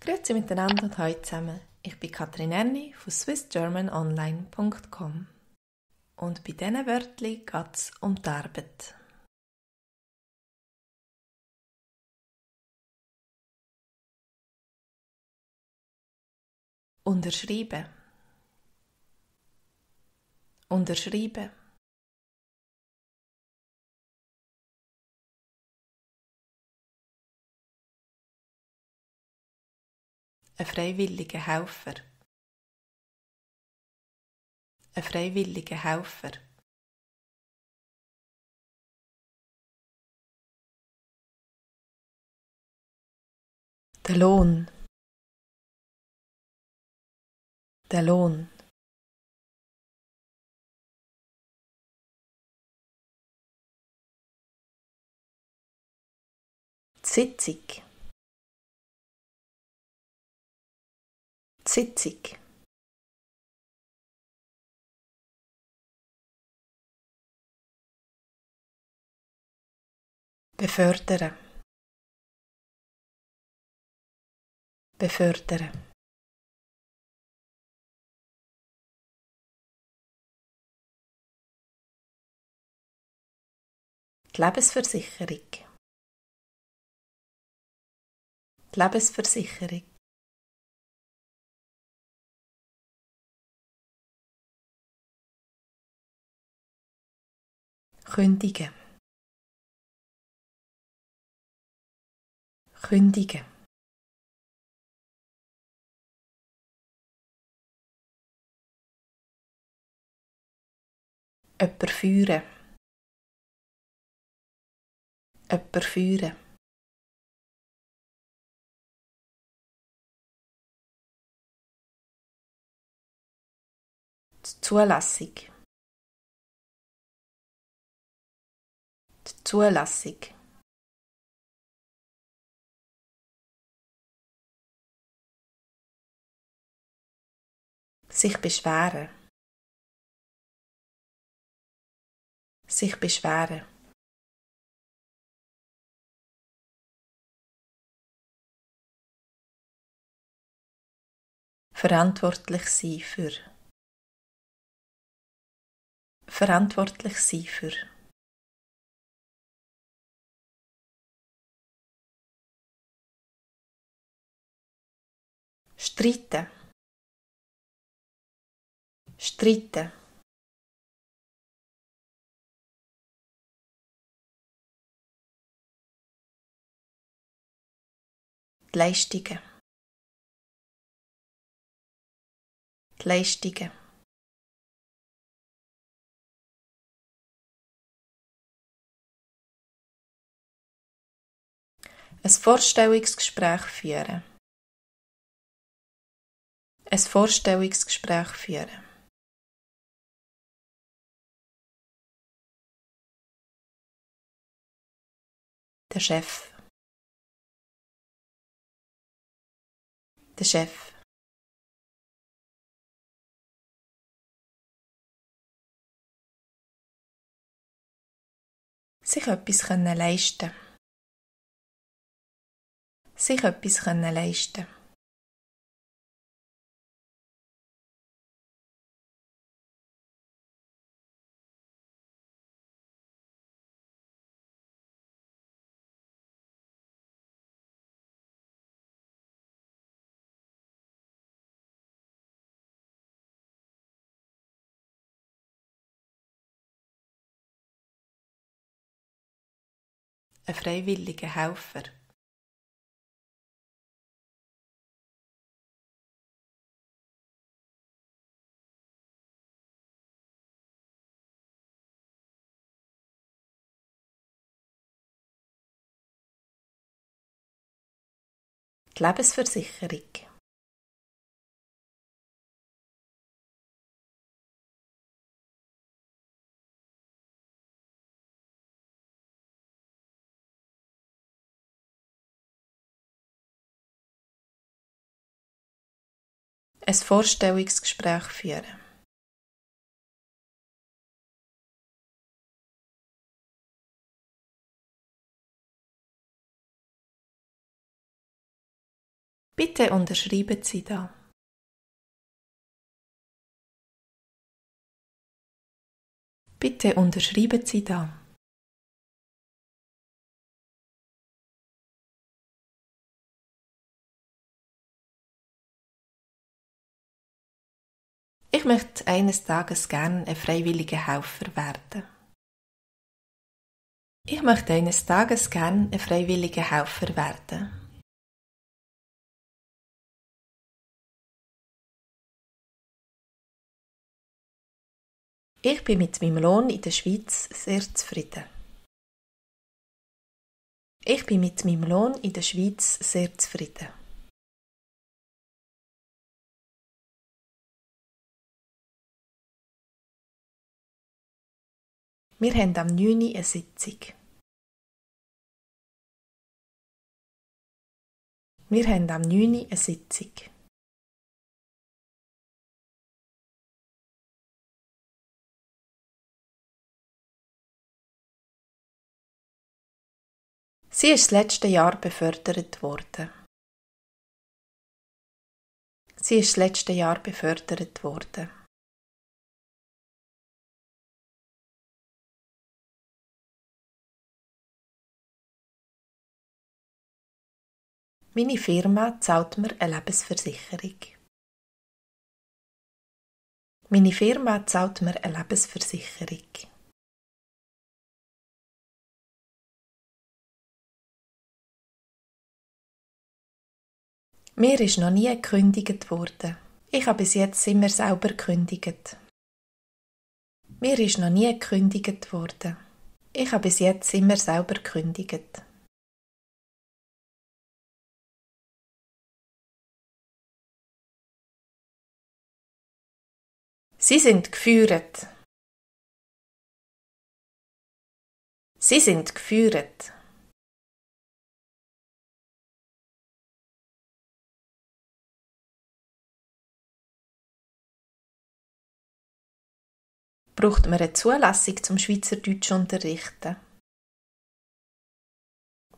Grüezi miteinander und hallo zusammen. Ich bin Katrin Erni von swissgermanonline.com und bei diesen Wörtchen geht es um die Arbeit. Unterschreiben. Unterschreiben. Ein freiwilliger Helfer. Ein freiwilliger Helfer. Der Lohn. Der Lohn. Die Sitzung. Die Sitzung. Befördern. Befördern. Die Lebensversicherung. Die Lebensversicherung. Kündigen. Kündigen. Jemand führen. Jemand führen. Die Zulassung. Die Zulassung. Sich beschweren. Sich beschweren. Verantwortlich sein für. Verantwortlich sein für. Streiten. Streiten. Die Leistungen. Die Leistungen. Ein Vorstellungsgespräch führen. Ein Vorstellungsgespräch führen. Der Chef. Der Chef. Sich etwas leisten können. Sich etwas leisten können. Ein freiwilliger Helfer. Die Lebensversicherung. Ein Vorstellungsgespräch führen. Bitte unterschreiben Sie da. Bitte unterschreiben Sie da. Ich möchte eines Tages gern ein freiwilliger Helfer werden. Ich möchte eines Tages gern ein freiwilliger Helfer werden. Ich bin mit meinem Lohn in der Schweiz sehr zufrieden. Ich bin mit meinem Lohn in der Schweiz sehr zufrieden. Wir haben am 9. Uhr eine Sitzung. Wir haben am 9. Uhr eine Sitzung. Sie ist das letzte Jahr befördert worden. Sie ist das letzte Jahr befördert worden. Meine Firma zahlt mir eine Lebensversicherung. Meine Firma zahlt mir eine Lebensversicherung. Mir ist noch nie gekündigt worden. Ich habe bis jetzt immer selber gekündigt. Mir ist noch nie gekündigt worden. Ich habe bis jetzt immer selber gekündigt. Sie sind geführt. Sie sind geführt. Braucht man eine Zulassung zum Schweizerdeutsch unterrichten?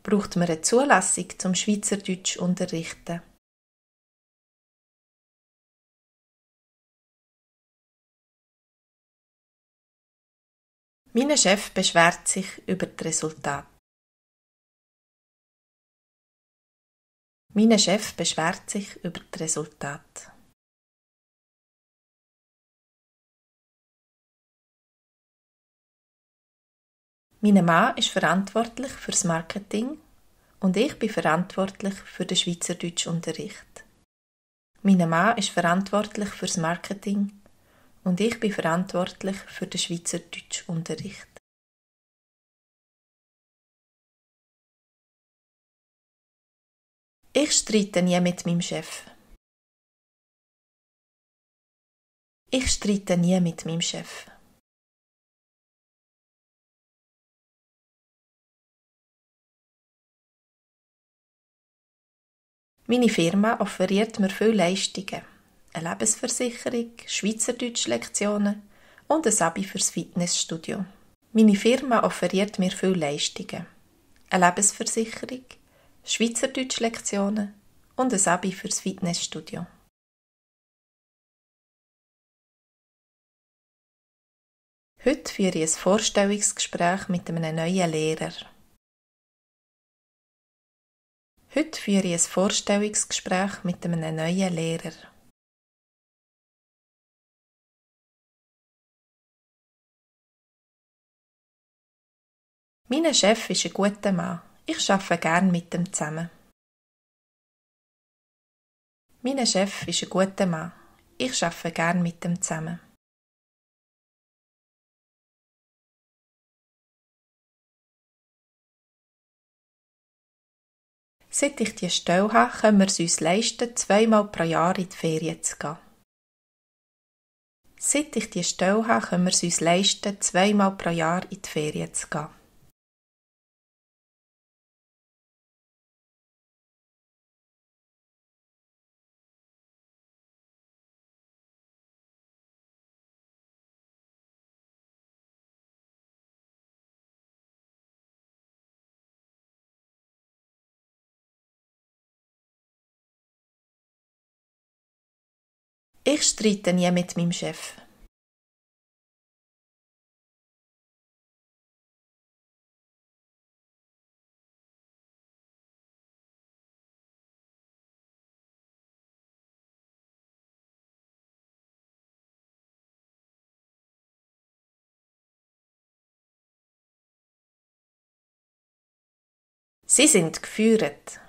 Braucht man eine Zulassung zum Schweizerdeutsch unterrichten? Mein Chef beschwert sich über die Resultate. Mein Chef beschwert sich über die Resultate. Mein Mann ist verantwortlich fürs Marketing und ich bin verantwortlich für den Schweizerdeutschunterricht. Mein Mann ist verantwortlich fürs Marketing und ich bin verantwortlich für den Schweizerdeutschunterricht. Ich streite nie mit meinem Chef. Ich streite nie mit meinem Chef. Meine Firma offeriert mir viele Leistungen. Eine Lebensversicherung, Schweizerdeutsch-Lektionen und ein Abi fürs Fitnessstudio. Meine Firma offeriert mir viele Leistungen. Eine Lebensversicherung, Schweizerdeutsch-Lektionen und ein Abi fürs Fitnessstudio. Heute führe ich ein Vorstellungsgespräch mit einem neuen Lehrer. Heute führe ich ein Vorstellungsgespräch mit einem neuen Lehrer. Mein Chef ist ein guter Mann. Ich arbeite gern mit ihm zusammen. Mein Chef ist ein guter Mann. Ich arbeite gern mit ihm zusammen. Seit ich diese Stelle habe, können wir es uns leisten, 2-mal pro Jahr in die Ferien zu gehen. Seit ich diese Stelle habe, können wir es uns leisten, 2-mal pro Jahr in die Ferien zu gehen. Ich streite nie mit meinem Chef. Sie sind geführt.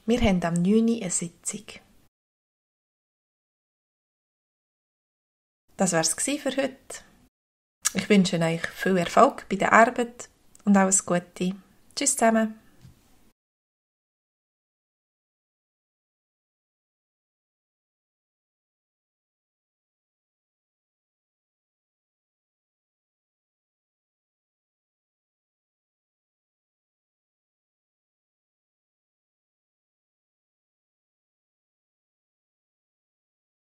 Wir haben am 9. Uhr eine Sitzung. Das war's für heute. Ich wünsche euch viel Erfolg bei der Arbeit und alles Gute. Tschüss zusammen.